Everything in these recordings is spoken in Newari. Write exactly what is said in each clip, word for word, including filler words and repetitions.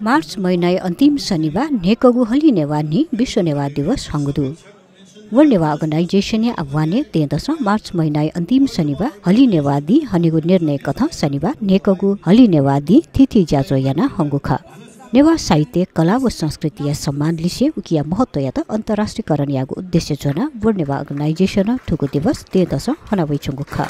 मार्च महिनाया अन्तिम शनिबाः न्हय्कःगु हलिं नेवाः न्हि विश्व नेवाः दिवस हंगु दु। World Newah Organization-या आह्वानय् दँय्‌दसं मार्च महिनाया अन्तिम शनिबाः हलिं नेवाः दिं हनेगु निर्णय कथं शनिबाः न्हय्कःगु हलिं नेवाः दिं थीथी ज्याझ्वः याना हंगु खः। नेवाः साहित्य, कला व संस्कृतिया सम्मान लिसें उकिया महत्वयात अन्तर्राष्ट्रियकरण यायेगु उद्देश्य ज्वनाः World Newah Organization-नं थुगु दिवस दँय्‌दसं हनावइच्वंगु खः।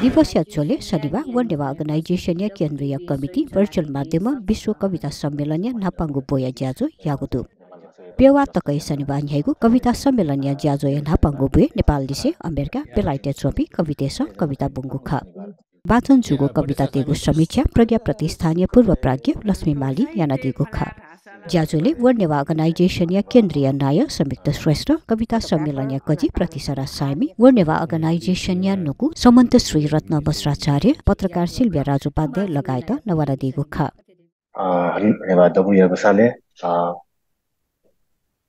दिवसया झ्वलय् शनिबाः World Newah Organization-या केन्द्रीय कमिटी virtual माध्यमं विश्व कविता सम्मेलनया न्हापांगु ब्वया ज्याझ्वः याःगु दु। प्यवा तकया शनिबाः न्ह्याइगु कविता सम्मेलनया ज्याझ्वःया न्हापांगु ब्वय् नेपाललिसें अमेरिका, बेलायतय् च्वंपिं कवितय्‌सं कविता ब्वंगु खः। वाचन जूगु कवितातय्‌गु समीक्षा प्रज्ञा प्रतिष्ठानया पूर्व प्राज्ञ लक्ष्मी मालीं यानादीगु खः। ज्याझ्वलय् World Newah Organization-या केन्द्रीय नायः संयुक्त श्रेष्ठ, कविता सम्मेलनया कजि प्रतिसरा सायमि, World Newah Organization-या नुगु समन्त श्री रत्न बज्राचार्य, पत्रकार सिल्भिया राजोपाध्याय लगायत नवानादीगु खः। अ, हलिं नेवाः दबूया बसालय्, अ,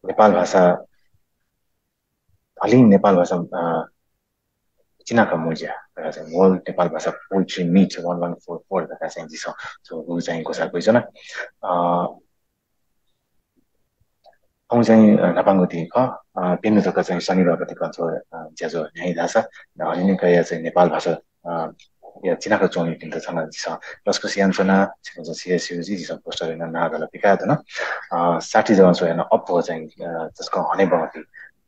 नेपाल भाषा, हलिं नेपाल भाषा, अ, चिनाखँ म्युजिया धकाः चाहिँ World Nepal Bhasa Poetry Meet one one four four धकाः चाहिँ झीसं थ्व चाहिँ ग्वसाः कयाच्वना। अ, थौं चाहिँ, अ, न्हापांगु दिं खः, अ, प्यन्हु तक चाहिँ शनिबाः पतिकं थ्व, अ, ज्याझ्वः न्ह्याइ धाःसा, अ, हलिं नेकःया चाहिँ नेपाल भाषा, अ, या चिनाखँ च्वमिपिन्त थन झीसं लसकुस यानाच्वना, छिकपिन्सं सिया स्यू जुइ, झीसं poster यानाः नां धकाः पिकाः धुन। अ, साठी जवंनिसें यानाः अप्वः चाहिँ, अ, तसकं हनेबहःपिं,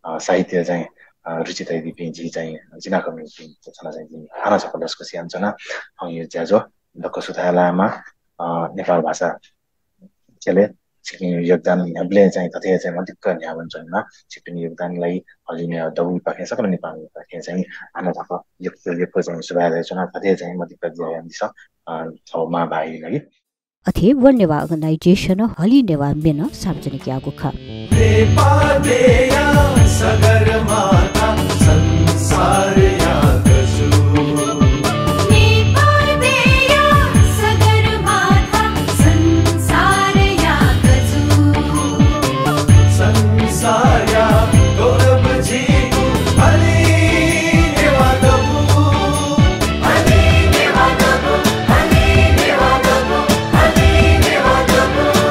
अ, साहित्य चाहिँ, अ, रुचि तयादीपिं झी चाहिँ चिनाखँ म्युजिपिन्त थन चाहिँ जिं हानं छकः लसकुस यानाच्वना। थौं यो ज्याझ्वः दक्व सुथय् लायेमाः, अ, नेपाल भाषा ख्यलय् छिकपिनिगु योगदान न्ह्याबलें चाहिँ थथे चाहिँ मदिक्क न्ह्यावने च्वनेमाः। छिकपिनिगु योगदानया लागि हलिं नेवाः दबूपाखें सकल नेपाःमिपाखें चाहिँ हानं छकः यक्व यक्व चाहिँ सुभाय् धयाच्वना। थथे चाहिँ मदिक्क ज्या यानादिसँ, अ, थौं मां भाःया लागि। अथे World Newah Organization-नं हलिं नेवाः म्ये नं सार्वजनिक याःगु खः। नेपाःया सगरमाथा संसारया गजू। नेपाःया सगरमाथा संसारया गजू। संसारया गौरव झीगु हलिं नेवाः दबू। हलिं नेवाः दबू, हलिं नेवाः दबू, हलिं नेवाः दबू।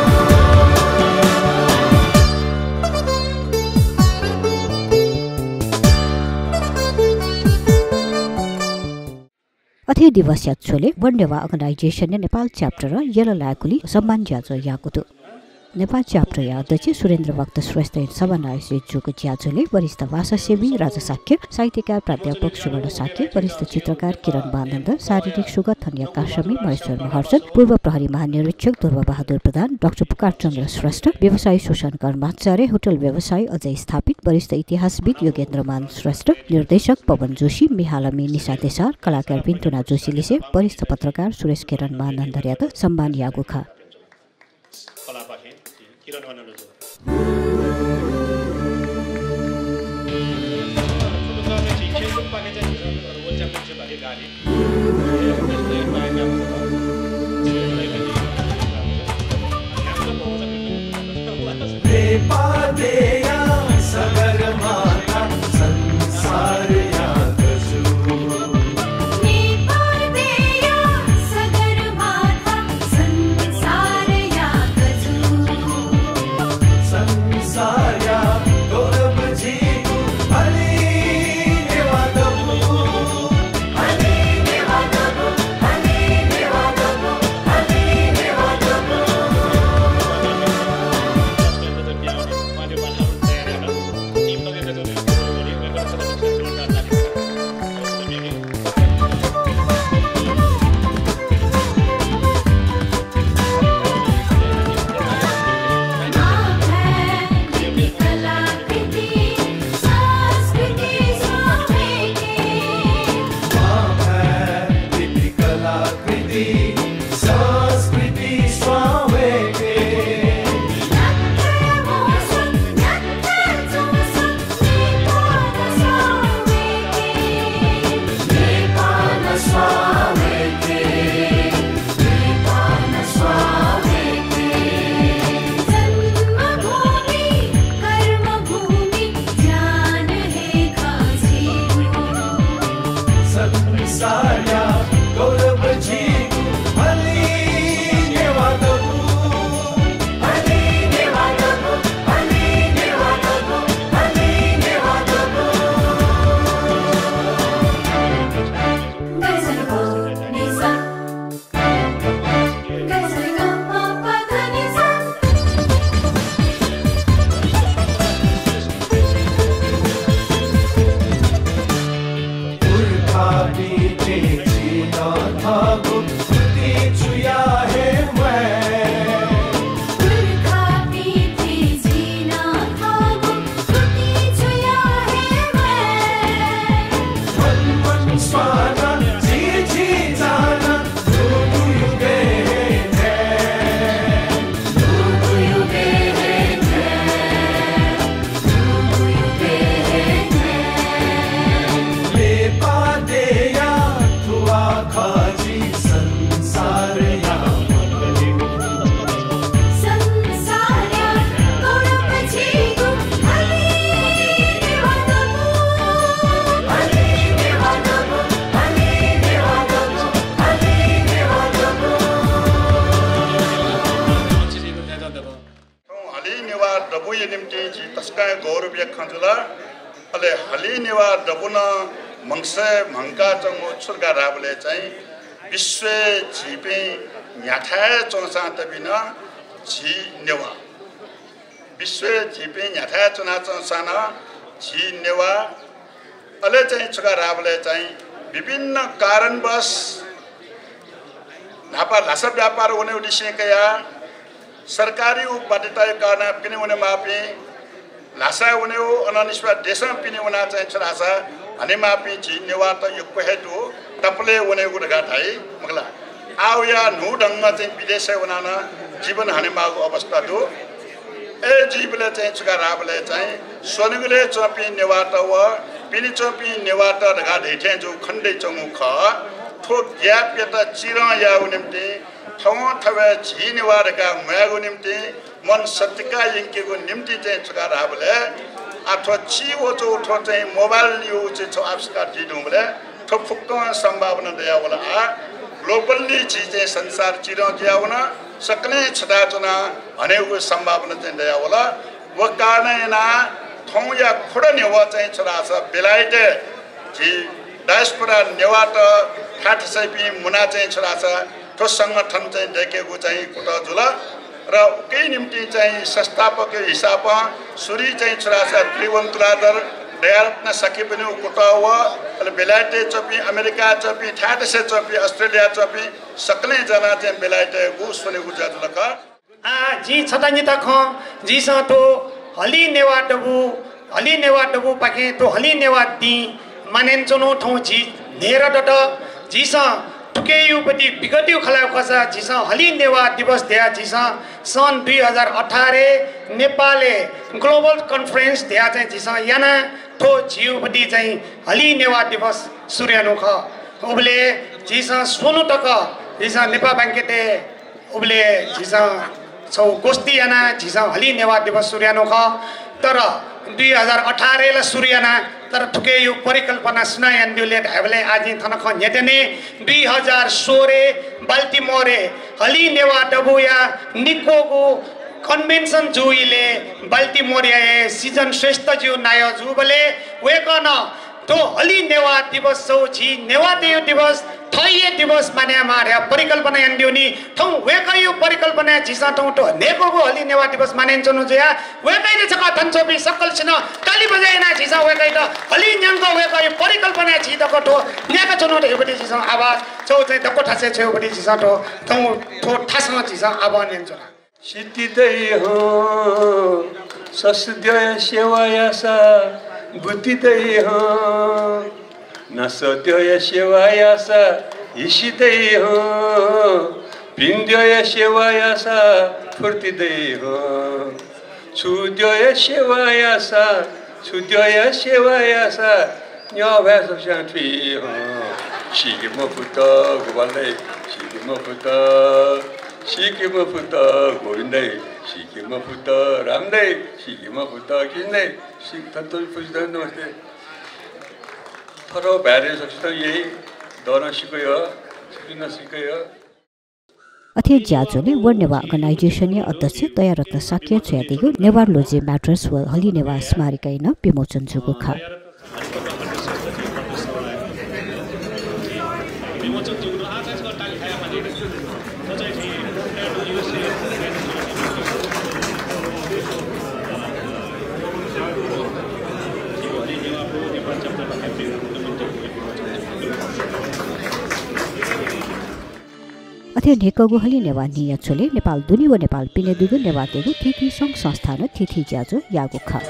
अथे दिवसया झ्वलय् World Newah Organization-या नेपाल chapter-नं यल लाय्‌कुलिइ सम्मान ज्याझ्वः याःगु दु। नेपाल chapter-या अध्यक्ष सुरेन्द्र भक्त श्रेष्ठया सभानायःसय् जूगु ज्याझ्वलय् वरिष्ठ भाषासेवी राजा शाक्य, साहित्यकार प्राध्यापक सुवर्ण शाक्य, वरिष्ठ चित्रकार किरण मानन्धर, शारीरिक सुगठनया कासामि महेश्वर महर्जन, पूर्व प्रहरी महानिरीक्षक ध्रुवबहादुर प्रधान, डाक्टर पुकारचन्द्र श्रेष्ठ, व्यवसायी सुशान्त कर्माचार्य, होटल व्यवसायी अजय स्थापित, वरिष्ठ इतिहासविद् योगेन्द्रमान श्रेष्ठ, निर्देशक पवन जोशी, मिहालमि निशा देशार, कलाकार पिन्तुना जोशी लिसें वरिष्ठ पत्रकार सुरेश किरण मानन्धरयात सम्मान याःगु खः। कलापाखें किरण मानन्धर जु। थौं हलिं नेवाः दबूया निंतिं झी तसकं गौरवया खँ जुल। अले हलिं नेवाः दबू नं म्हगसय् म्हंकाच्वंगु छु धकाः धाःबलय् चाहिँ विश्वय् झीपिं न्ह्याथाय् च्वंसां तबि नं झी नेवाः, विश्वय् झीपिं न्ह्याथाय् च्वनाच्वंसां नं झी नेवाः। अले चाहिँ छु धकाः धाःबलय् चाहिँ विभिन्न कारणवश न्हापा ल्हासा व्यापार वनेगु लिसें कयाः सरकारी उ बाध्यताया कारणं पिने वनेमाःपिं, ल्हासाय् वनेगु अनंनिसें देशं पिने वनाः चाहिँ छु धाःसा हनेमाःपिं झी नेवाःत यक्व हे दु। दबलय् वनेगु धकाः धाइ मखु ला। आः वयाः न्हूदंगं चाहिँ विदेशय् वनाः नं जीवन हनेमाःगु अवस्था दु। अय् जुइबलय् चाहिँ छु धकाः धाःबलय् चाहिँ स्वनिगलय् च्वंपिं नेवाःत व पिने च्वंपिं नेवाःत धकाः धइथें जूगु खँ दयाच्वंगु खः। थ्व gap-यात चिरं यायेगु निंतिं थवं थवय् झी नेवाः धकाः म्वायेगु निंतिं मन सत्तिका यंकेगु निंतिं चाहिँ छु धकाः धाःबलय् आः थ्व ची वःगु थ्व चाहिँ mobile-या चाहिँ छगू आविष्कार जुइ धुंबलय् थ्व फुक्कं सम्भावना दयावल। आः globally झी चाहिँ संसार चिरं जुयावन, सकलें छता च्वनाः हनेगु सम्भावना चाहिँ दयावल। व कारणं यानाः थौंया खोडा न्ह्यवः चाहिँ छु धाःसा बेलायतय् झी diaspora नेवाःत थाय् थासय्‌पिं मुनाः चाहिँ छु धाःसा थ्व संगठन चाहिँ दय्‌केगु चाहिँ कुतः जुल। र उकिया निंतिं चाहिँ संस्थापकया हिसाबं सुरुइ चाहिँ छु धाःसा त्रिभुवन तुलाधर, दयारत्न शाक्यपिनिगु कुतः व अले बेलायतय् च्वंपिं, अमेरिकाय् च्वंपिं, थाय् थासय् च्वंपिं, अस्ट्रेलियाय् च्वंपिं सकलें जानाः चाहिँ बेलायतय् गु स्वनेगु ज्या जुल खः। आः जिं छता निता खँ, झीसं थ्व हलिं नेवाः दबू, हलिं नेवाः दबूपाखें थ्व हलिं नेवाः दिं मानय् यानाच्वनागु थौं झी न्हय्‌दत। झीसं थुकियापति विगतया खँ ल्हायेगु खःसा झीसं हलिं नेवाः दिवस धयाः झीसं सन् दुई हजार अठारय् नेपालय् global conference धयाः चाहिँ झीसं यानाः थ्व झीयापति चाहिँ हलिं नेवाः दिवस सुरु यानागु खः। उबलय् झीसं स्वन्हु तक झीसं नेपाः बैंकय् उबलय् झीसं छगू गोष्ठी यानाः झीसं हलिं नेवाः दिवस सुरु यानागु खः। तर दुई हजार अठारय् ला सुरु याना, तर थुकिया परिकल्पना सुनां यानादिल धायेबलय् आः जिं थन खँ न्ह्यथने। दुई हजार सोह्रय् बाल्टिमोरय् हलिं नेवाः दबूया निक्वःगु convention जूगु इलय् बाल्टिमोरया हे सिजन श्रेष्ठज्यू नायः जूबलय् वय्‌कलं थ्व हलिं नेवाः दिवस छगू झी नेवाःतय् दिवस, थःहे दिवस मानय् यायेमाः धयाः परिकल्पना यानादिल नि। थौं वय्‌कःया परिकल्पनाय् झीसं थौं थ्व न्हय्‌क्वःगु हलिं नेवाः दिवस मानय् यानाच्वनागु जुयाः वय्‌कःयात छकः थन च्वंपिं सकलसिनं ताली बजाय् यानाः झीसं वय्‌कःयात हलिं न्यंक वय्‌कःया परिकल्पनाय् झी दक्व थ्व न्याकाच्वनागु धयापति झीसं आभार छगू चाहिँ दक्व थासय् छ्वयापति झीसं थ्व थौं थ्व थासं झीसं आभार यानाच्वना। सिद्धि दइ हँ, ससद्यःया सेवा याःसा बुद्धि दइ हँ। नासद्यःया सेवा याःसा हिसि दइ हँ। पिन्द्यःया सेवा याःसा फुर्ति दइ हँ। छुद्यःया सेवा याःसा, छुद्यःया सेवा याःसा न्यंभया सकसियां थुइ हँ। सीके मफुत गोपाल दाइ, सीके मफुत, सीके मफुत गोविन्द दाइ, सीके मफुत राम दाइ, सीके मफुत किशन दाइ, सीके मफुत। नमस्ते। थःथःगु भाय्‌या सकसितं यइ, दःनं सीके हँ, सकसितं सीके हँ। अथे ज्याझ्वलय् World Newah Organization-या अध्यक्ष दयारत्न शाक्यं छ्वयादीगु नेवारलोजी म्याटर्स व हलिं नेवाः स्मारिकाया नं विमोचन जूगु खः। अथे न्ह्यइकःगु हलिं नेवाः न्हिया झ्वलय् नेपाल दुने व नेपाल पिने दुगु नेवाःतय्गु थीथी संघ संस्थानं थीथी ज्याझ्वः याःगु खः।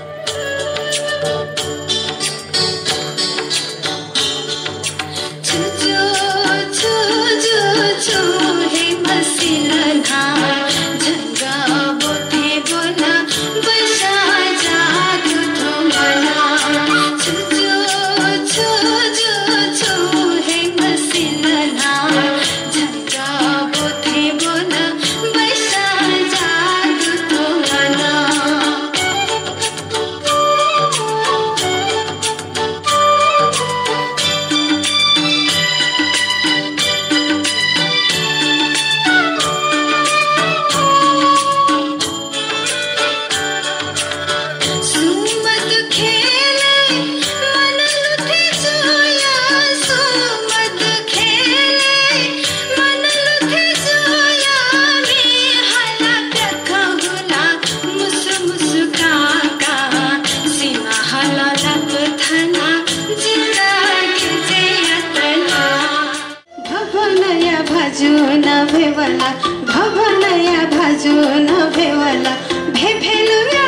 भवनया भाजु न भेवला, भवनया भाजु न भेवला, भेभेलुया